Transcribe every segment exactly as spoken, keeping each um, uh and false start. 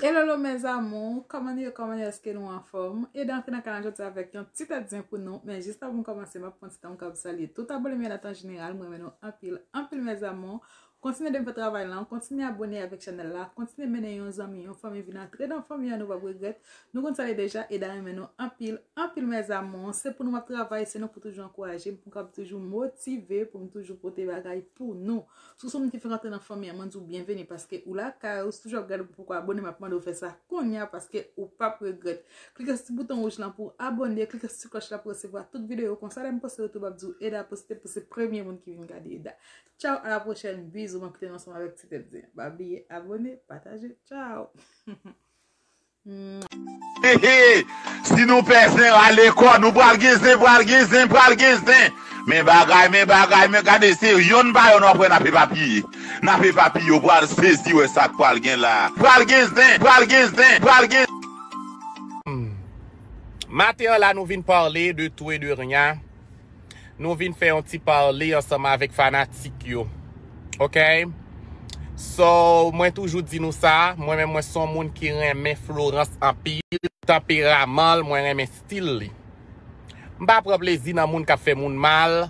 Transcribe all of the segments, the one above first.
Hello, hello, mes amours, kòman nou ye, kòman nou ye, èske nou anfòm? Eda antre nan kanal jodi avèk yon ti tèt zen pou nou, men jis avan m kòmanse, m ap pran ti tan pou m salye tout abone m yo an tan jeneral, m renmen nou anpil, anpil, mes amours. Kontinye de fè travay lan, kontinye abone avèk chanèl la, kontinye mennen yon zanmi, yon fanmi vin antre nan fanmi an, nou p ap regrèt. Nou konn sa li deja, Eda renmen nou anpil, anpil, mes amours. Se pou nou m ap travay, se nou pou toujou ankouraje m, pou m kab toujou motive, pou m toujou pote bagay pou nou. Si w se yon moun ki fèk antre nan fanmi an, mwen di w byenveni paske ou lakay ou, si toujou ap gade m poko abone, m ap mande w fè sa kounye a paske ou p ap regrèt. Klike sou ti bouton wouj lan pou w abone, klike sou ti klòch la pou w resevwa tout videyo. Konsa lè m poste yo tou, m ap di w Eda poste pou se premye moun ki vin gade Eda. Tchaw, a la pwochèn, bizou, m ap kite nou ansanm avèk ti tèt zen. Pa bliye abone, pataje, tchaw. Hehe, si nou pè zen rale kò nou, pral gen zen, pral gen zen, pral gen zen. Men bagay, men bagay, men gade se yonn pa yonn w ap wè n ap epapiye. N ap epapiye, w pral sezi wè sa k pral gen la. Pral gen zen, pral gen zen, pral gen. Maten an la nou vin pale de tou e de ryan. Nou vin fè yon ti pale ansanm avèk fanatik yo. Ok? So, mwen toujou di nou sa, mwen menm mwen se yon moun ki renmen Florence anpil. Tanperaman l, mwen renmen stil li. M pa pran plezi nan moun k ap fè moun mal,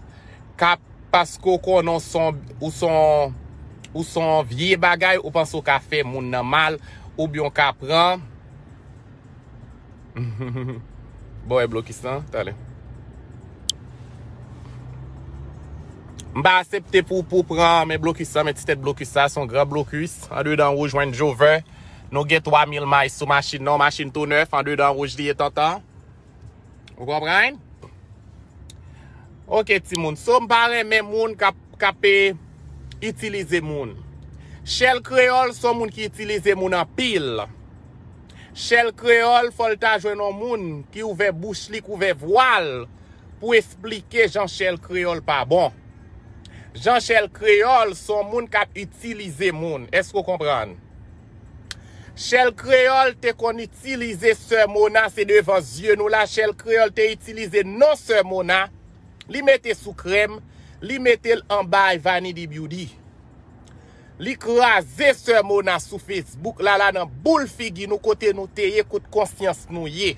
k ap paske w konnen w se yon, ou se yon, ou se yon vye bagay, ou panse w ka fè moun nan mal, oubyen w ka pran. Bon, e blokis lan, talè. M pa aksepte pou, pou pran men blokis lan, men ti tèt blokis sa, se yon gran blokis. Andedan wouj, Range Rover. Nou gen twa mil miles sou machin nan, yon machin tou nèf, andedan wouj li ye tantan. Ou konprann? Ok, timoun. So, m pa renmen moun k ap, k ap, eh, itilize moun. Chèl Kreyòl se yon moun ki itilize moun anpil. Chèl Kreyòl, fò l ta jwenn yon moun ki ouvè bouch li, k ouvè vwa l pou esplike jan Chèl Kreyòl pa bon. Jan Chèl Kreyòl se yon moun k ap itilize moun. Èske w konprann? Chèl Kreyòl te konn itilize sè Mona, se devan zye nou la, Chèl Kreyòl te itilize non sè Mona, li mete sou krèm, li mete l anba Vanity Beauty. Li kraze sè Mona sou Facebook la, la nan boul figi nou kote nou te ye, kot konsyans nou ye.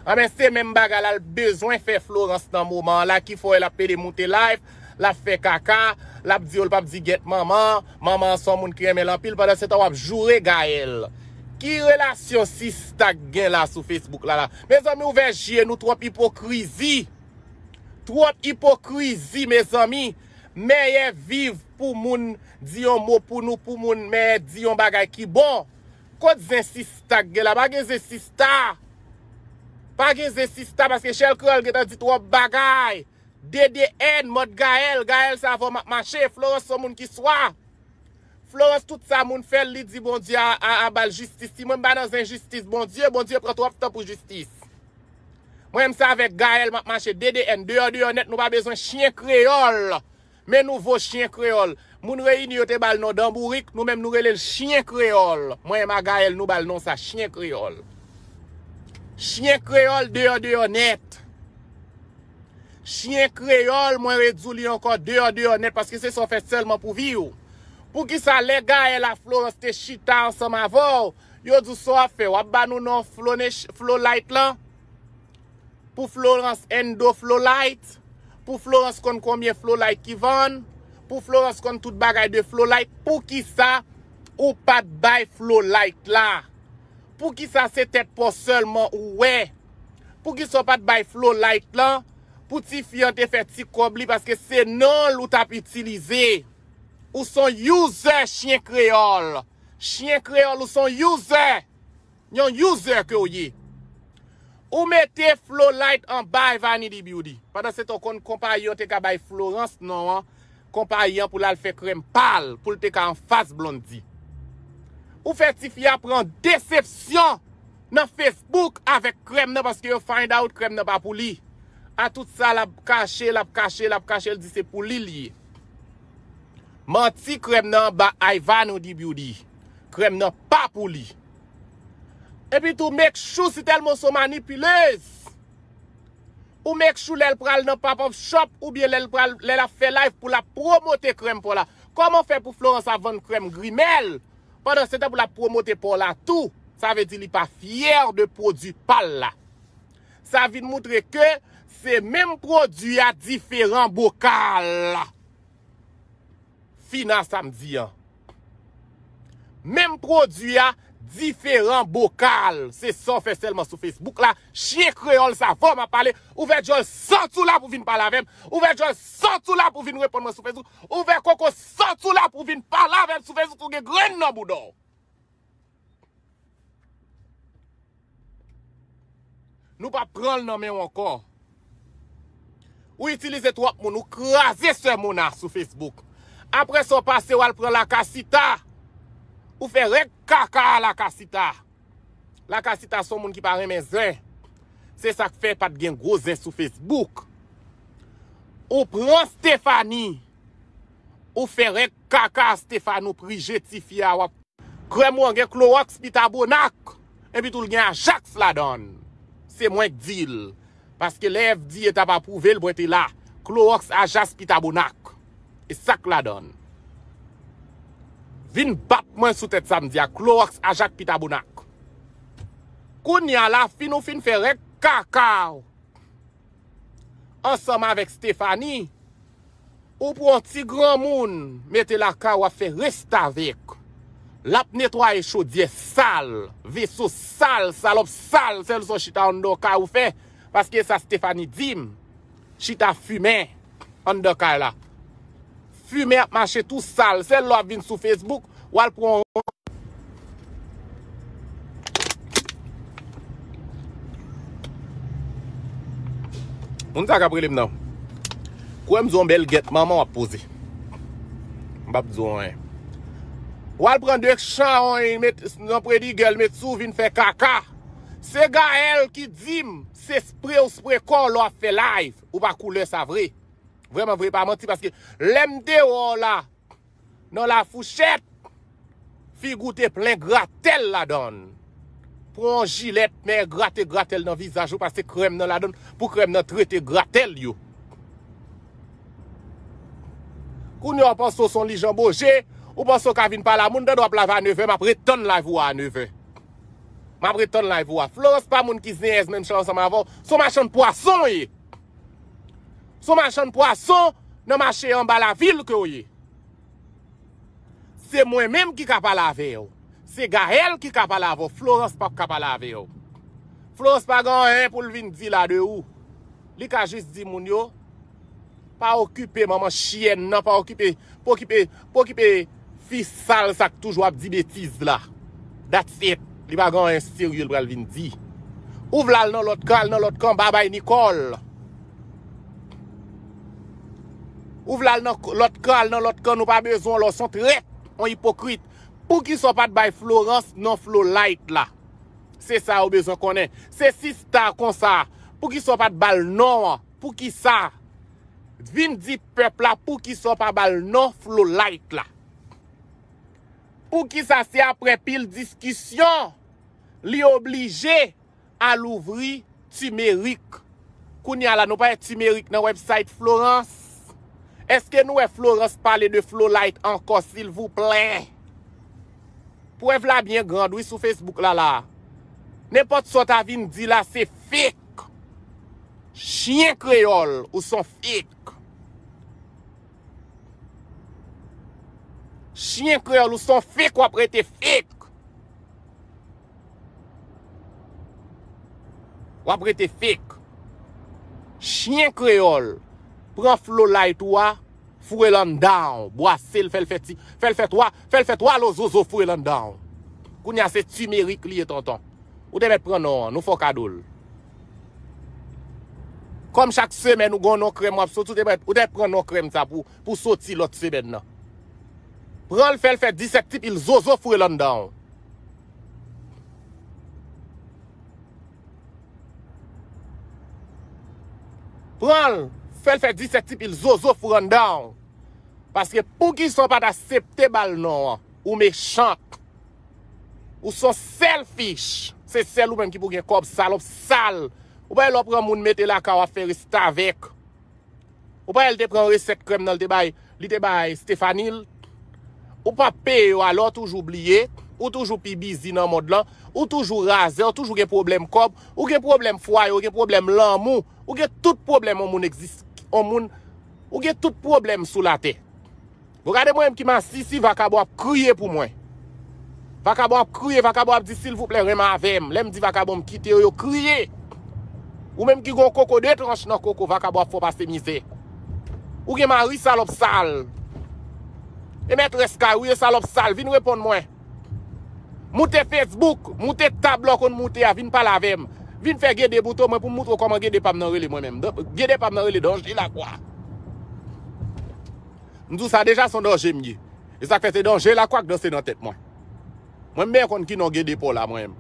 Anben, se menm bagay la l bezwen fè Florence nan moman an la, ki fè w wè l ap pede moute live, l ap fè kaka, l ap di yo l p ap di gyèt manman, manman an se yon moun ki renmen l anpil, pandan se tan w ap joure Gaëlle. Ki relasyon sista k gen la sou Facebook la la? Mezanmi, ouvè je nou, twòp ipokrizi. Twòp ipokrizi, mezanmi. Mèyè viv pou moun di yon mo pou nou, pou moun mèyè di yon bagay ki bon. Kot zen sista k gen la? Pa gen zen sista. Pa gen zen sista paske Chèl Kreyòl gentan di twòp bagay. D D N, mòd Gaëlle, Gaëlle se avè w m ap mache. Florence se yon moun ki swa. Florence, tout sa moun fè l, li di Bondye a, a, a ba l jistis. Si mwen m pa nan zen jistis Bondye, Bondye pran twòp tan pou jistis. Mwen menm se avèk Gaëlle m ap mache. D D N, deyò deyò nèt, nou pa bezwen chyen kreyòl. Men nouvo chyen kreyòl. Moun Reyini yo te ba l non Danbourik, nou menm nou rele l chyen kreyòl. Mwen menm a Gaëlle, nou ba l non sa, chyen kreyòl. Chyen kreyòl deyò deyò nèt. Chyen kreyòl, mwen redi w li ankò, deyò deyò nèt, paske se sa w fè sèlman pou vi w. Poukisa lè Gaëlle a Florence te chita ansanm avè w, yo di w sa w ap fè, w ap ba nou non Flo Nation, Flo Light lan? Pou Florence Endo Flo Light, pou Florence konn konbyen Flo Light ki vann, pou Florence konn tout bagay de Flo Light, poukisa ou pa t bay Flo Light la? Poukisa se tèt pa w sèlman ou wè? Poukisa w pa t bay Flo Light lan pou tifi an te fè ti kòb li, paske se non l ou t ap itilize. Ou se yon user, chyen kreyòl. Chyen kreyòl, ou se yon user. Yon user ke w ye. Ou mete Flo Light anba Vanity Beauty. Pandan se tan w konn konpayi an te ka bay Florence non an, konpayi an pou l al fè krèm pa l, pou l te ka anfas Blondedy. Ou fè tifi a pran desepsyon nan Facebook avèk krèm nan paske yo find out krèm nan pa pou li. A tout sa l ap kache, l ap kache, l ap kache, l di se pou li l ye. Manti, krèm nan anba Vanity Beauty. Krèm nan pa pou li. Epi tou, make sure si tèlman w se yon manipilez, ou make sure lè l pral nan pop up shop oubyen lè l pral, lè l ap fè live pou l ap pwomote krèm pa w la. Kòman w fè pou Florence ap vann krèm grimèl Pandan se tan pou l ap pwomote pa w la tou, sa vle di li pa fyè de pwodui pa l la. Sa vin moutre ke se menm pwodui a diferan bokal. Fina samdi an. Menm pwodui a, diferan bokal. Se sa w fè sèlman sou Facebook la. Chyen kreyòl sa, fò m ap pale. Ouvè djòl sant ou la pou vin pale avè m. Ouvè djòl sant ou la pou vin reponn mwen sou Facebook. Ouvè koko sant ou la pou vin pale avè m sou Facebook. Ou gen grenn nan bouda w. Nou p ap pran l nan men w ankò. Ou itilize twòp moun, ou kraze sè Mona sou Facebook. Apre sa, w pase, w al pran Lakasita. Ou fè règ kaka a Lakasita. Lakasita se yon moun ki pa renmen zen. Se sa k fè pa t gen gwo zen sou Facebook. Ou pran Stefani. Ou fè règ kaka Stefani, ou prije tifi a, w ap Krèm ou an gen klowòks, pitabonak. Epi tou l gen ajaks ladan l. Se mwen k di l. Paske lè FDA t ap apwouve l, mwen te la. Klowòks, ajaks, pitabonak. E sa k ladan l. Vin bat mwen sou tèt sa m di a. Klowòks, ajak, pitabonak. Kounye a la, fin ou fin fè règ kaka w ansanm avèk Stefani, ou pran ti granmoun, mete lakay w ap fè restavèk. L ap netwaye chodyè sal, veso sal, salòp sal, sèl sa w chita anndan kay ou fè, paske sa Stefani di m, chita fimen anndan kay la. Fimen ap mache tou sal, sèl lè w ap vin sou Facebook, w al pran yon Moun sa k ap rele m nan. Kwè m di w yon bèl gèt manman w ap poze. M p ap di w anyen. W al pran de chawony met nan predigèl, met sou vin fè kaka. Se Gaël ki di m, se spre w spre kò w lè w ap fè live. Ou pa koulè sa vre. Vrèman vre, pa manti, paske lè m te wè w la, nan lafouchèt, figi w te plen gratèl ladan l. Pran yon jilèt, men grate gratèl nan vizaj ou, pase krèm nan ladan l, pou krèm nan trete gratèl yo. Kounye a w panse w se yon lijanboje, ou panse w ka vin pale a moun, tande w ap lave a nevè, m ap ret tann live ou a a nevè. M ap ret tann live ou a. Florence pa moun ki zenyèz menm chan ansanm avè w, se yon machann pwason w ye. Se yon machann pwason nan mache anba lavil ke w ye. Se mwen menm ki ka pale avè w. Se Gaël ki ka pale avè w. Florence p ap ka pale avè w. Florence pa gen anyen pou l vin di la de ou. Li ka jis di moun yo, pa okipe manman chyèn nan, pa okipe, pa okipe, pa okipe fi sal sa k toujou ap di betiz la. That's it. Li pa gen anyen serye l pral vin di. Ou vle al nan lòt kan, al nan lòt kan, babay Nicole. Ou vle al nan k-, lòt kan, al nan lòt kan, nou pa bezwen w la, w se yon trèt, yon ipokrit. Poukisa w pa t bay Florence non Flolight la? Se sa yo bezwen konnen. Se sista konsa. Poukisa w pa t ba l non an? Poukisa? Vin di pèp la poukisa w pa ba l non Flolight la. Poukisa se apre pil diskisyon li oblije al ouvri timerik? Kounye a la, nou pa wè timerik nan website Florence? Èske nou wè Florence pale de Flolight ankò, silvouplè? Prèv la byen grand, wi, sou Facebook la, la. Nenpòt sa w ta vin di la, se fake. Chyen kreyòl, ou se yon fake. Chyen kreyòl, ou se yon fake, w ap rete fake. W ap rete fake. Chyen kreyòl, pran Flolight ou a, foure l anndan w, bwase l, fè l fè ti, fè l fè twa, fè l fè twa lo zozo, foure l anndan w. Kounye a se timerik li ye, tonton. Ou te mèt pran non an, nou fè w kado l. Kòm chak semèn ou gon non krèm w ap soti, ou te mèt, ou te mèt pran non krèm sa pou, pou soti lòt semèn nan. Pran l, fè l fè disèt ti pil zozo, foure l anndan w. Pran l, fè l fè disèt ti pil zozo, foure l anndan w. Paske poukisa w pa t aksepte ba l non an? Ou mechant. Ou se yon selfish. Se sèl ou menm ki pou gen kòb, salòp sal. Ou pa wè lè w pran moun mete lakay w ap fè restavèk. Ou pa wè l te pran resèt krèm nan, l te bay, li te bay Stephanie l. Ou p ap peye yo, alò ou toujou bliye, ou toujou pi bizi nan mond lan, ou toujou razè, ou toujou gen pwoblèm kòb, ou gen pwoblèm fwaye, ou gen pwoblèm lanmou, ou gen tout pwoblèm yon moun egzis, yon moun, ou gen tout pwoblèm sou latè. Bon, gade mwen menm ki masisi, vakabon ap kriye pou mwen. Vakabon ap kriye, vakabon ap di, silvouplè, renmen avè m. Lè m di vakabon m kite yo, yo kriye. Ou menm ki gon koko de tranch nan koko, vakabon ap fè w pase mizè. Ou gen mari salòp sal. E mètrès kay ou ye salòp sal, vin reponn mwen. Moute Facebook, moute tab la w konn moute a, vin pale avè m. Vin fè gede moute mwen pou m moutre w kòman gede pa m nan rele mwen menm. Gede pa m nan rele Danje Lakwa. M di w sa deja, se yon danje m ye. E sa k fè se Danje Lakwa k danse nan tèt mwen. Mwen m byen konn ki non gede pa w la mwen menm.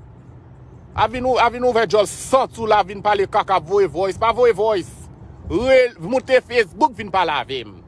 A vin ou, a vin ouvè djòl sant ou la, vin pale kaka, voye voice, pa voye voice. Re, moute Facebook, vin pale avè m.